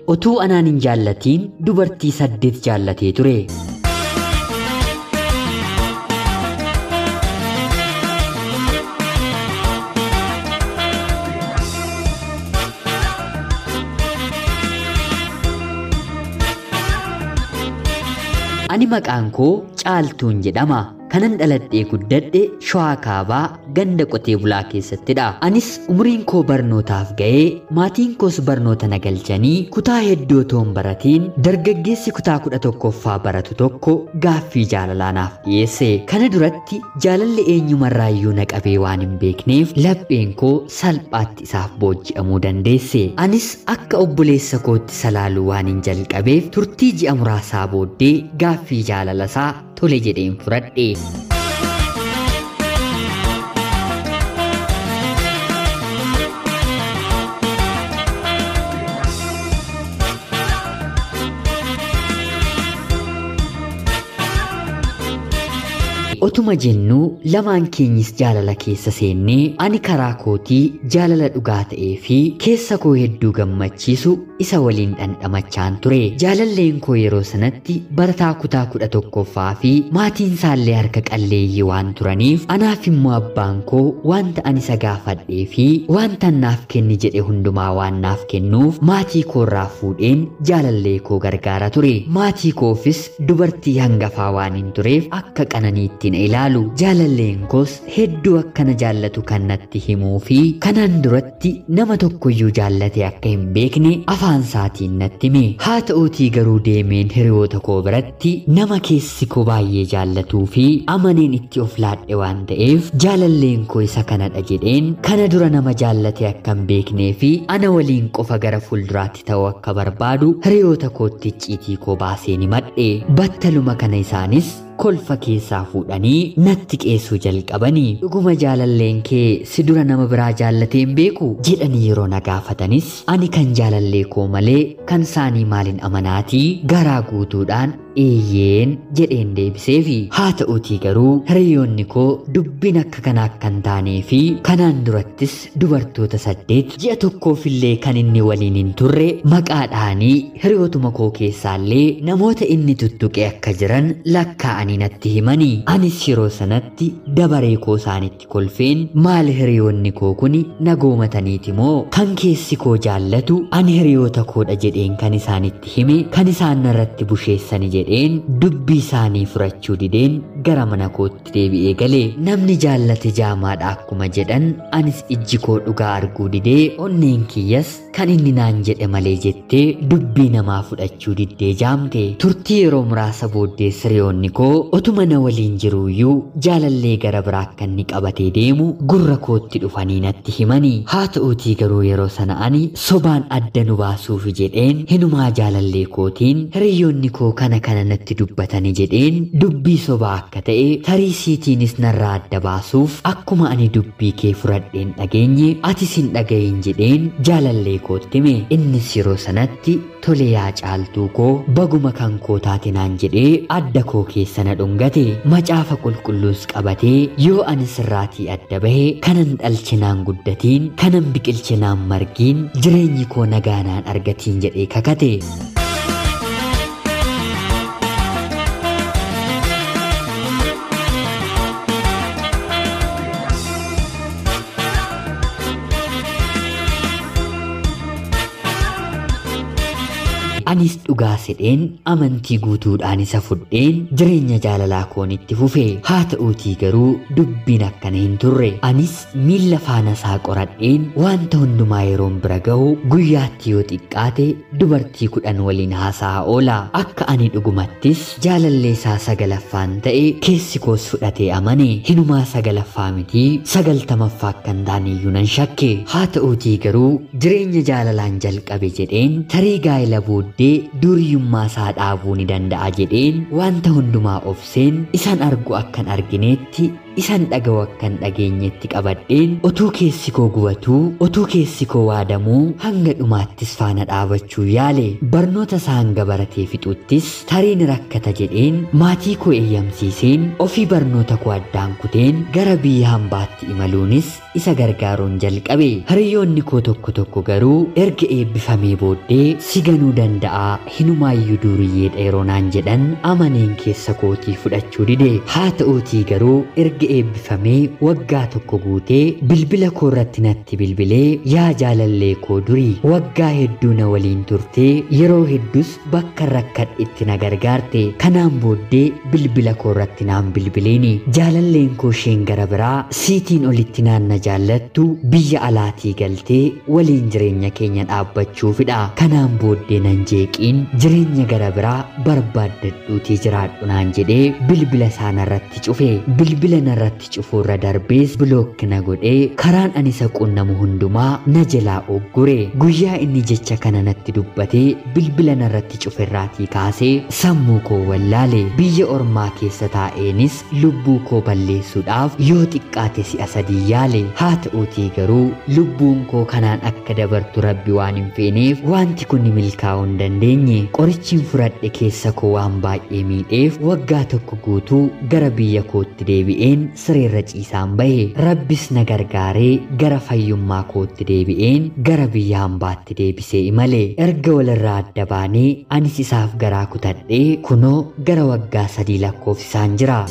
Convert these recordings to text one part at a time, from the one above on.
Otuu anaan hin jaallatiin dubartii 8 jaallatee ture. Ani maqaan koo Caaltuun jedhama. Kanan dhaladhee guddadhe Shawaa Kaabaa ganda qotee bulaa keessattidha. Anis umriin koo barnootaaf ga'ee maatiin koos barnoota na galchanii kutaa hedduu otoo hin baratiin dargaggeessi kutaa 11ffaa baratu tokko gaaffii jaalalaa naaf dhiyeesse. Kana duratti jaalalli eenyumarraayyuu na qabee waan hin beekneef lapheen koo salphaatti isaaf booji'amuu dandeesse. Anis akka obboleessa kootti salaaluu waan hin jalqabeef turtii ji'a muraasaa booddee gaaffii jaalalasaa tole jedheen fudhadhe. Otuma jennuu lamaan keenyis jaalala keessa seennee ani karaa kootii jaalala dhugaa ta'ee fi keessa koo hedduu gammachiisu isa waliin dhandhamachaan ture. Jaalalleen koo yeroo sanatti barataa kutaa 11ffaa fi maatiin isaallee harka qalleeyyii waan turaniif anaaf immoo abbaan koo wanta ani isa gaafadhee fi wanta naaf kenni jedhe hundumaa waan naaf kennuuf maatii koorraa fuudheen jaalallee koo gargaara ture. Maatii koofis dubartii hangafaa waan hin tureef akka qananiitti na ilaalu. Jaalalleen koos hedduu akkana jaallatu kan natti himuu fi kanaan duratti nama tokkoyyuu jaallate akka hin beekne afaan isaatiin natti hime. Haa ta'uutii garuu deemeen hiriyoota koo biratti nama keessi koo baay'ee jaallatuu fi amaneen itti of laadhe waan ta'eef jaalalleen koo isa kanadha jedheen kana dura nama jaallate akka hin beeknee fi ana waliin qofa gara fuulduraatti ta'uu akka barbaadu hiriyoota kootti icciitii koo baaseen himadhe. Battaluma kana isaanis kolfa keessaa fuudhanii natti qeessuu jalqabanii. Dhuguma jaalalleen kee si dura nama biraa jaallatee hin beeku jedhanii yeroo na gaafatanis ani kan jaalallee koo malee kan isaanii maalin amanaatii garaa guutuudhaan eeyyeen jedheen deebiseefi. Haa ta'uutii garuu hiriyoonni koo dubbiin akka kanaa akka hin taanee fi kanaan durattis dubartoota 8 ji'a tokkoofillee kan inni waliin hin turre maqaa dhahanii hiriyootuma koo keessaallee namoota inni tuttuqe akka jiran lakkaa'anii natti himanii. Anis yeroo sanatti dabaree koo isaanitti kolfeen maal hiriyoonni koo kuni nagoomataniiti moo kan keessi koo jaallatu ani hiriyoota koodha jedheen kan isaanitti hime kan isaan narratti busheessani jedheen dubbii isaanii furachuu dideen gara mana kootti deebi'ee gale. Namni jaallate jaamaadha akkuma jedhan anis ijji koo dhugaa arguu didee onneen kiyyas kan inni naan jedhe malee jettee dubbii namaa fudhachuu diddee jaamte. Turtii yeroo muraasa booddee hiriyoonni koo otuma na waliin jiruuyyuu jaalallee gara biraa akka inni qabatee deemu gurra kootti dhufanii natti himanii. Haa ta'uutii garuu yeroo sana ani sobaan adda nu baasuuf jedheen hinumaa jaalallee kootiin hiriyoonni koo kana kana natti dubbatani jedheen dubbii sobaa akka ta'e tarii siitiinis narraa adda baasuuf akkuma ani dubbii kee fudhadheen dhageenye atis hin dhagayin jedheen jaalallee kootti hime. Innis yeroo sanatti tole yaa Caaltuu koo baguma kan koo taate naan jedhee adda koo keessa na dhungate. Macaafa qulqulluus qabatee yoo ani sirraatii adda bahe kanan dhalche naan guddatiin kanan biqilche naan margiin jireenyi koo nagaa naan argatiin jedhee kakate. Anis dhugaa sedheen amantii guutuudhaan isa fudheen jireenya jaalalaa koon itti fufe. Haa ta'uutii garuu dubbiin akkana hin turre. Anis miilla faana isaa qoradheen wanta hundumaa yeroon bira gahu guyyaatti yoo xiqqaate dubartii 10 waliin haasa'aa oola. Akka ani dhugumattis jaalallee isaa 9ffaan ta'e keessi koos fudhatee amane. Hinumaa 9ffaa mitii 90ffaa akka hin taaneyyuu nan shakke. Haa ta'uutii garuu jireenya jaalalaan jalqabe jedheen tarii gaa'ela booddee duriyyummaa isaa dhaabuu ni danda'a jedheen wanta hundumaa obseen isaan argu akkan argineetti Isan dhaga'u akkan dhageenyetti qabadheen otuu keessi koo gubatuu, otuu keessi koo waadamuu hanga dhumaattis faana dhaabachuu yaale. Barnoota isaa hanga baratee fixuttis tarii ni rakkata jedheen maatii koo eeyyamsiiseen ofii barnoota koo addaan kuteen gara biyya hambaatti imaluunis isa gargaaruun jalqabe. Hiriyoonni koo tokko tokko garuu erga eebbifamee booddee si ganuu danda'a, hinumaayyuu duuriyyeedha yeroo naan jedhan amaneen keessa kootii fudhachuu dide. Haa ta'uutii garuu erga eebbifamee waggaa tokko guutee bilbila koo irratti natti bilbilee, yaa jaalallee koo durii waggaa hedduu na waliin turtee yeroo hedduus bakka rakkadhetti na gargaarte, kanaan booddee bilbila koo irratti naan bilbileeni. Jaalalleen koo isheen gara biraa siitiin olitti naan na jaallattu biyya alaatii galtee waliin jireenya keenya dhaabbachuufidha. Kanaan booddee nan jeeqiin, jireenya gara biraa barbaaddadhuutii jiraadhu naan jedhee bilbila isaa narratti cufe. Bilbila narratti cufuurra darbees block na godhee karaan ani isa qunnamu hundumaa na jalaa oggure. Guyyaa inni jecha kana natti dubbatee bilbila narratti cuferraatii kaasee sammuu koo wallaale. Biyya ormaa keessa taa'eenis lubbuu koo balleessuudhaaf yoo xiqqaate si'a sadii yaale. Haa ta'uutii garuu lubbuun koo kanaan akka dabartu Rabbi waan hin feeneef wanti kun milkaa'uu hin dandeenye. Qorichiin fudhadhe keessa koo waan baay'ee miidheef waggaa tokko guutuu gara biyya kootti deebi'een sireerra ciisaan bahe. Rabbis na gargaaree gara fayyummaa kootti deebi'een gara biyya hambaatti deebisee imale. Erga walirraa adda baanee anis isaaf garaa kutadhee kunoo gara waggaa 3 lakkoofsisaan jira.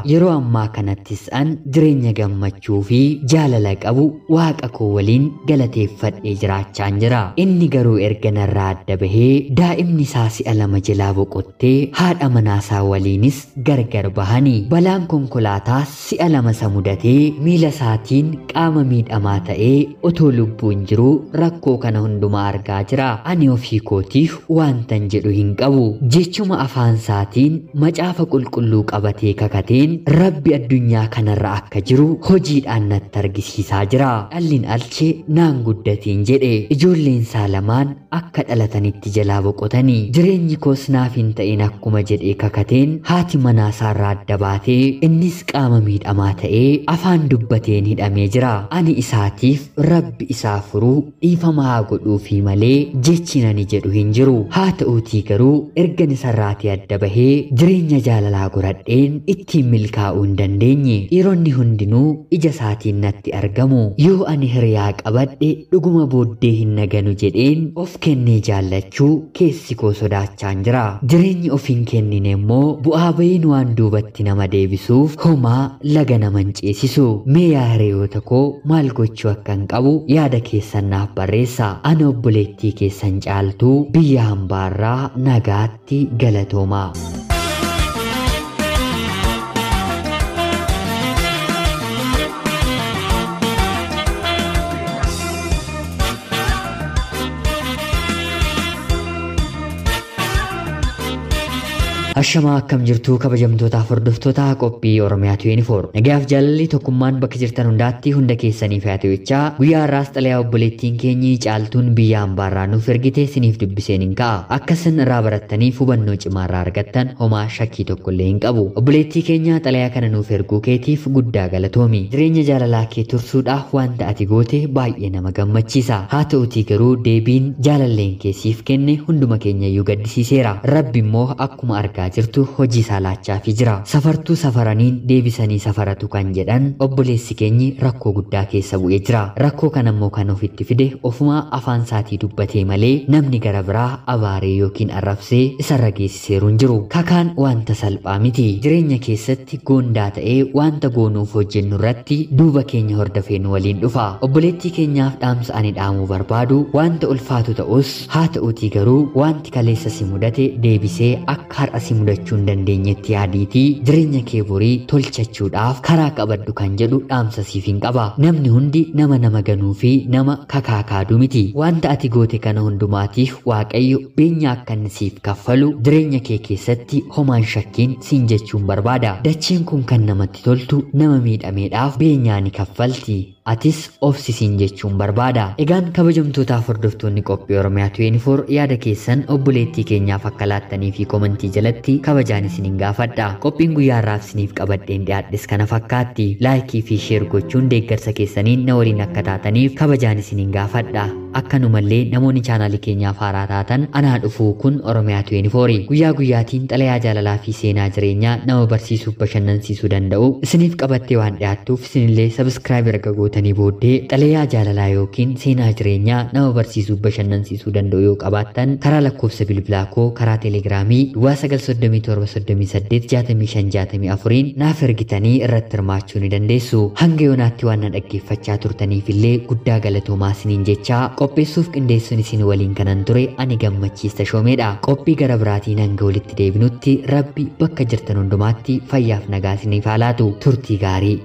Yeroo ammaa kanattis an jireenya gammachuu fi jaalala qabu waaqa koo waliin galateeffadhee jiraachaan jira. Inni garuu erga narraa adda bahee daa'imni isaa si'a 2 jalaa boqottee haadha manaasaa waliinis gargar bahanii, balaan konkolaataa si'a 2 isa mudatee miila isaatiin qaama miidhamaa ta'ee otoo lubbuun jiruu rakkoo kana hundumaa argaa jira. Ani ofii kootiif waantan jedhu hin qabu. Jechuma afaan isaatiin macaafa qulqulluu qabatee kakateen Rabbi addunyaa kanarra akka jiru hojiidhaan natti argisiisaa jira. Dhalliin alchee naan guddatiin jedhe. Ijoolleen isaa lamaan akka dhalatanitti jalaa boqotanii, jireenyi koos naaf hin ta'in akkuma jedhee kakateen haati manaa isaarraa adda baatee innis qaama miidhamaa ta'ee afaan dubbateen hidhamee jira. Ani isaatiif Rabbi isaa furuu dhiifama haa godhuufii malee jechi ani jedhu hin jiru. Haa ta'uutii garuu ergan isarraatii adda bahee jireenya jaalalaa godhadheen ittiin milkaa'uu hin dandeenye. Dhiironni hundinuu ija isaatiin natti argamu. Yoo ani hiriyaa qabadhe dhuguma booddee hin naganu jedheen of kennee jaallachuu keessi koo sodaachaan jira. Jireenyi of hin kennine immoo bu'aa bahiin waan duubatti nama deebisuuf homaa laga nama hin ceesisu. Mee yaa hiriyoota koo maal gochuu akkan qabu yaada keessan naaf barreessa. Ana obboleettii keessan Caaltuu biyya hambaarraa nagaatti galatoomaa. Ashamaa akkam jirtu kabajamtootaaf hordoftoota qophii Oromiyaa 24. Nagayaaf jaalalli tokkummaan bakka jirtan hundaatti hunda keessaniif haa ta'u jechaa, guyyaa har'aas xalayaa obboleettiin keenyi Caaltuun biyya hambaarraa nuuf ergite isiniif dubbiseen hin ka'a. Akka isin irraa barattaniif hubannoo cimaa irraa argattan homaa shakkii tokko illee hin qabu. Obboleettii keenya xalayaa kana nuuf erguu keetiif guddaa galatoomi. Jireenya jaalalaa kee tursuudhaaf wanta ati goote baay'ee nama gammachiisa. Haa ta'utii garuu deebiin jaalalleen kee siif kenne hunduma keenya iyyuu gaddisiiseera. Rabbi immoo akkuma argaa jirtu hojii isaa laachaafii jira. Safartuu safaraniin deebisanii safaratu kan jedhan obboleessi keenyi rakkoo guddaa keessa bu'ee jira. Rakkoo kana immoo kan ofitti fide ofuma afaan isaatii dubbatee malee namni gara biraa abaaree yookiin arrabsee isarra geessiseeru hin jiru. Kakaan wanta salphaa miti. Jireenya keessatti goondaa ta'ee wanta goonuuf hojjennu irratti duuba keenya hordofee nu waliin dhufa. Obboleettii keenyaaf dhaamsa ani dhaamuu barbaadu wanta ulfaatu ta'us haa ta'uutii garuu wanti kaleessa si mudate deebisee akka har'a si si mudachuu hin dandeenyetti yaadiitii jireenya kee borii tolchachuudhaaf karaa qabadhu kan jedhu dhaamsa siif hin qaba. Namni hundi nama nama ganuu fi nama kakaakaadu miti. Wanta ati goote kana hundumaatiif Waaqayyo beenyaa akka inni siif kaffalu jireenya kee keessatti homaan shakkiin siin jechuun barbaada. Dacheen kun kan namatti toltu nama miidhameedhaaf beenyaa ni kaffalti. Atis obsi siin jechuun barbaada. Egaan kabajamtootaaf hordoftoonni qophii Oromiyaa 24 yaada keessan obboleettii keenyaaf akka laattanii fi komantii jalatti kabajaan isiniin gaafadha. Qophiin guyyaa har'aaf isiniif qabadheen dhiyaadhes kana fakkaatti. Laayikii fi sheer gochuun deeggarsa keessaniin na waliin akka taataniif kabajaan isiniin gaafadha. Akkanumallee namoonni chaanaalii keenyaaf haaraa taatan anaa dhufuu kun Oromiyaa 24 guyyaa guyyaatiin xalayaa jaalalaa fi seenaa jireenyaa nama barsiisuuf bashannansiisuu danda'u isiniif qabattee waan dhiyaattuuf isinillee sabiskiraayib erga gootanii booddee xalayaa jaalalaa yookiin seenaa jireenyaa nama barsiisuuf bashannansiisuu danda'u yoo qabaattan karaa lakkoofsa bilbilaa koo karaa teelegiraamii duwwaa 937 38 65 64 naaf ergitanii irratti hirmaachuu ni dandeessu. Hanga yoonaatti waan na dhaggeeffachaa turtaniif illee guddaa galatoomaa isiniin jechaa qopheessuuf qindeessuun isin waliin kanan ture ani Gammachiis Tashoomeedha. Qophii gara biraatiin hanga walitti deebinutti Rabbi bakka jirtan hundumaatti fayyaaf nagaa isiniif haa laatu. Turtii gaarii.